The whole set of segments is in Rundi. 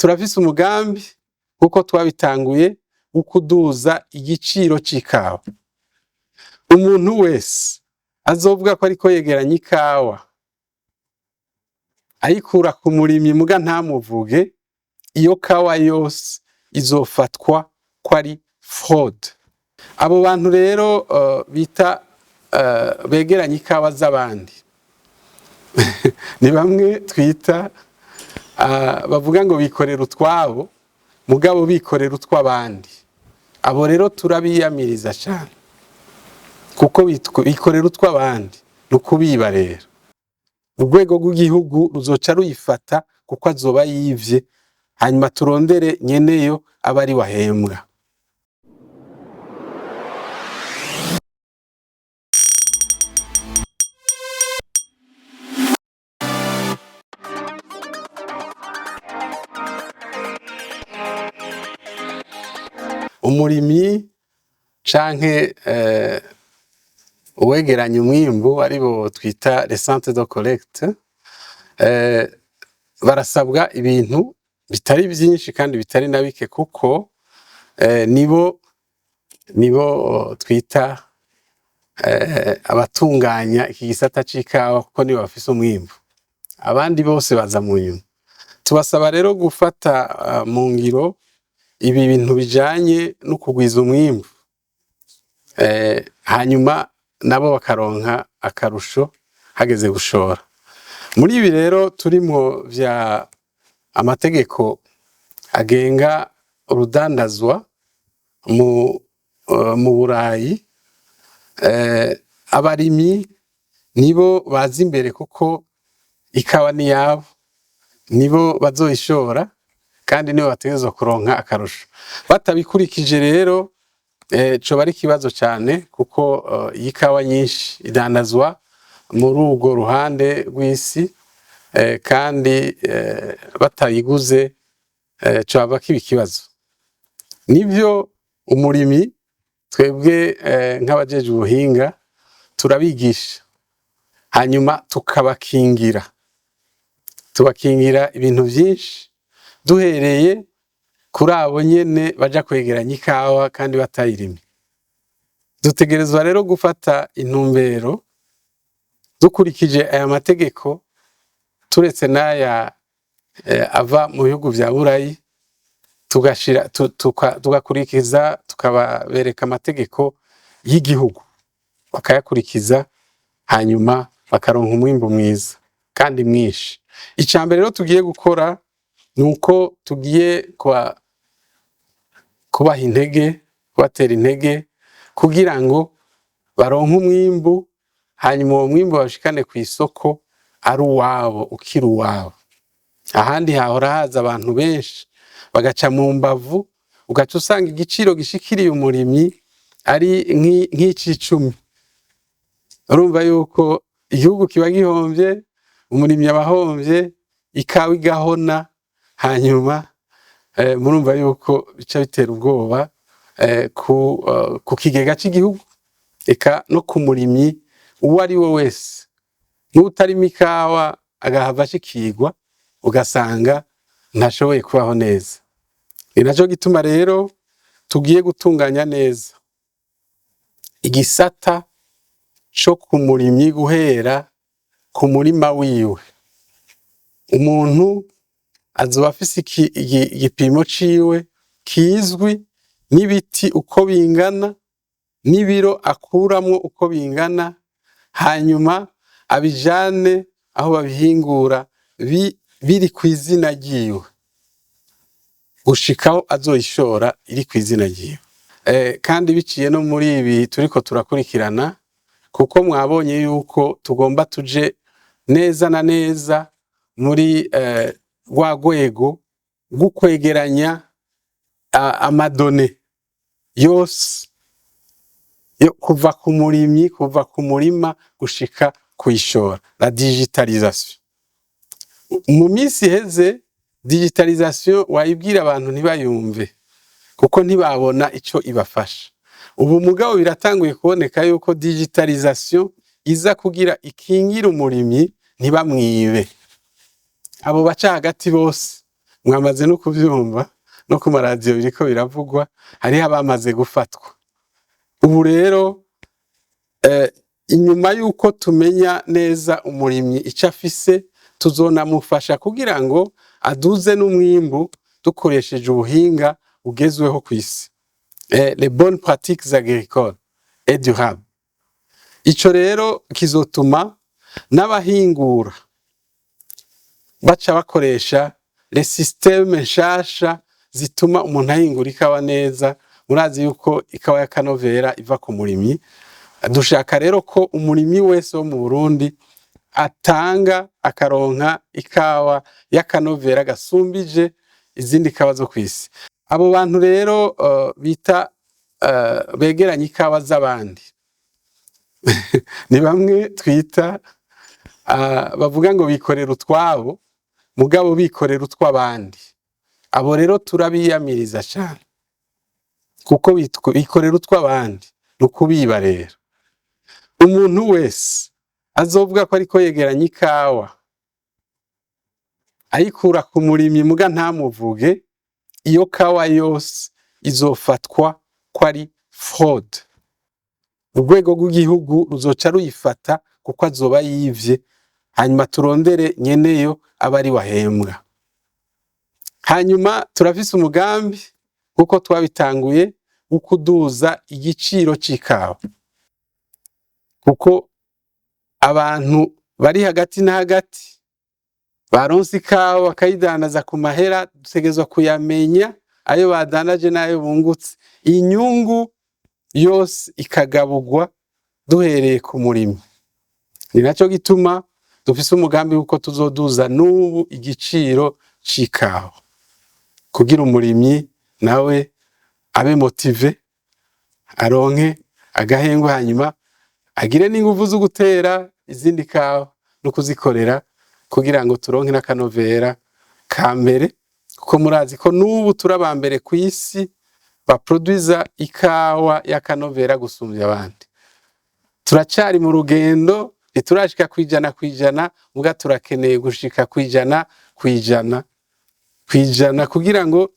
Turafise umugambi, nkuko twabitanguye, wo kuduza igiciro c'ikawa. Umuntu wese azovuga ko ariko yegeranya ikawa ayikura ku murimyi muga ntamuvuge, iyo kawa yose izofatwa ko ari fraude. Abo bantu rero bita begeranya ikawa z'abandi ni bamwe twita bavuga ngo bikorera utwabo, mugabo bikorera utw'abandi. Abo rero turabiyamiriza cyane, kuko bikorera utw'abandi ni ukubiba. Rero urwego rw'igihugu ruzoca ruyifata, kuko azoba yivye, hanyuma turondere nyeneyo aba ari wahembwa. Umurimyi canke uwegeranya umwimbu, aribo twita les centres de collecte, barasabwa ibintu bitari byinshi kandi bitari na bike, kuko nibo twita abatunganya iki gisata c'ikawa, kuko nibo bafise umwimbu, abandi bose baza mu nyuma. Tubasaba rero gufata mu ngiro ibi bintu bijanye no kugwiza umwimbu, hanyuma nabo bakaronka akarusho hageze gushora. Muri ibi rero turimwo vya amategeko agenga urudandazwa mu Burayi, abarimyi nibo baza imbere, kuko ikawa ni yabo, nibo bazoyishora kandi nibo bategerezwa kuronka akarusho. Batabikurikije rero coba ari ikibazo cane, kuko iyi kawa nyinshi idandazwa muri urwo ruhande rw'isi, kandi batayiguze coba kiba ikibazo. Nivyo, umurimyi twebwe nk'abajejwe ubuhinga turabigisha, hanyuma tukabakingira, tubakingira ibintu vyinshi, duhereye kuri abo nyene baja kwegeranya ikawa kandi batayirimye. Dutegerezwa rero gufata intumbero dukurikije aya mategeko, turetse n'aya ava mu bihugu vya Burayi, tugashira tugakurikiza, tukababereka amategeko y'igihugu bakayakurikiza, hanyuma bakaronka umwimbu mwiza kandi mwinshi. Icya mbere rero tugiye gukora ni uko tugiye kubaha intege, kubatera intege kugira ngo baronke umwimbu, hanyuma uwo mwimbu bawushikane ku isoko ari uwabo, ukiri uwabo. Ahandi hahora haza abantu benshi bagaca mu mbavu, ugaca usanga igiciro gishikiriye umurimyi ari nk'icicumi. Urumva yuko igihugu kiba gihomvye, umurimyi aba ahomvye, ikawa igahona, hanyuma murumva yuko bica bitera ubwoba ku kigega c'igihugu, eka no ku murimyi uwo ari we wese. N'utarima ikawa agahava ashikirwa, ugasanga ntashoboye kubaho neza. Ni naco gituma rero tugiye gutunganya neza igisata co ku murimyi, guhera ku murima wiwe. Umuntu azoba afise igipimo ciwe kizwi, n'ibiti uko bingana, n'ibiro akuramwo uko bingana, hanyuma abijane aho babihingura biri kw'izina ryiwe, gushikaho azoyishora iri kw'izina ryiwe. Kandi biciye no muri ibi turiko turakurikirana, kuko mwabonye yuko tugomba tuje neza na neza muri rwa rwego rwo kwegeranya ama données yose yo kuva ku murimyi, kuva ku murima gushika kuyishora, la digitalisation. Mu minsi iheze digitalisation wayibwira abantu ntibayumve, kuko ntibabona ico ibafasha. Ubu mugabo biratanguye kuboneka yuko digitalisation iza kugira ikingira umurimyi, ntibamwibe abo baca hagati bose. Mwamaze no kuvyumva no ku maradiyo biriko biravugwa, hariho abamaze gufatwa. Ubu rero, inyuma y'uko tumenya neza umurimyi ico afise, tuzonamufasha kugira ngo aduze n'umwimbu dukoresheje ubuhinga bugezweho kw'isi, les bonnes pratiques agricoles et durables. Ico rero kizotuma n'abahingura baca bakoresha les systèmes nshasha zituma umuntu ahingura ikawa neza. Murazi yuko ikawa y'akanovera iva ku murimyi. Dushaka rero ko umurimyi wese wo mu Burundi atanga akaronka ikawa y'akanovera gasumbije izindi kawa zo kw'isi. Abo bantu rero bita begeranya ikawa z'abandi ni bamwe twita bavuga ngo bikorera utwabo, mugabo bikorera utw'abandi. Abo rero turabiyamiriza cane kuko bikorera utw'abandi, ni ukubiba. Rero umuntu wese azovuga ko ariko yegeranya ikawa ayikura ku murimyi muga ntamuvuge, iyo kawa yose izofatwa ko ari fraude. Urwego rw'igihugu ruzoca ruyifata kuko azoba yivye, hanyuma turondere nyeneyo abe ari wahembwa. Hanyuma turafise umugambi, nkuko twabitanguye, wo kuduza igiciro c'ikawa, kuko abantu bari hagati na hagati baronse ikawa bakayidandaza ku mahera, dutegerezwa kuyamenya ayo badandaje n'ayo bungutse, inyungu yose ikagaburwa duhereye ku murimyi. Ni naco gituma dufise umugambi wuko tuzoduza n'ubu igiciro c'ikawa kugira umurimyi nawe abe motivé, aronke agahengwe, hanyuma agire n'inguvu zo gutera izindi kawa no kuzikorera kugira ngo turonke n'akanovera ka mbere, kuko murazi ko n'ubu turi aba mbere kw'isi baproduiza ikawa y'akanovera gusumvya abandi. Turacari mu rugendo, ntiturashika 100%, muga turakeneye gushika 100% kugira ngo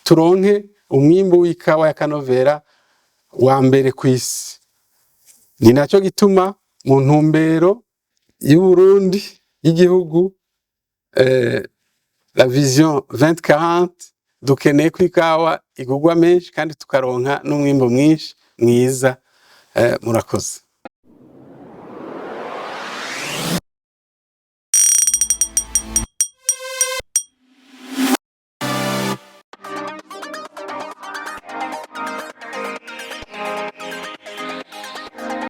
turonke umwimbu w'ikawa y'akanovera wa mbere kw'isi. Ni naco gituma mu ntumbero y'Uburundi, y'igihugu, la vision 2040, dukeneye ko ikawa igurwa menshi kandi tukaronka n'umwimbu mwinshi mwiza. Murakoze.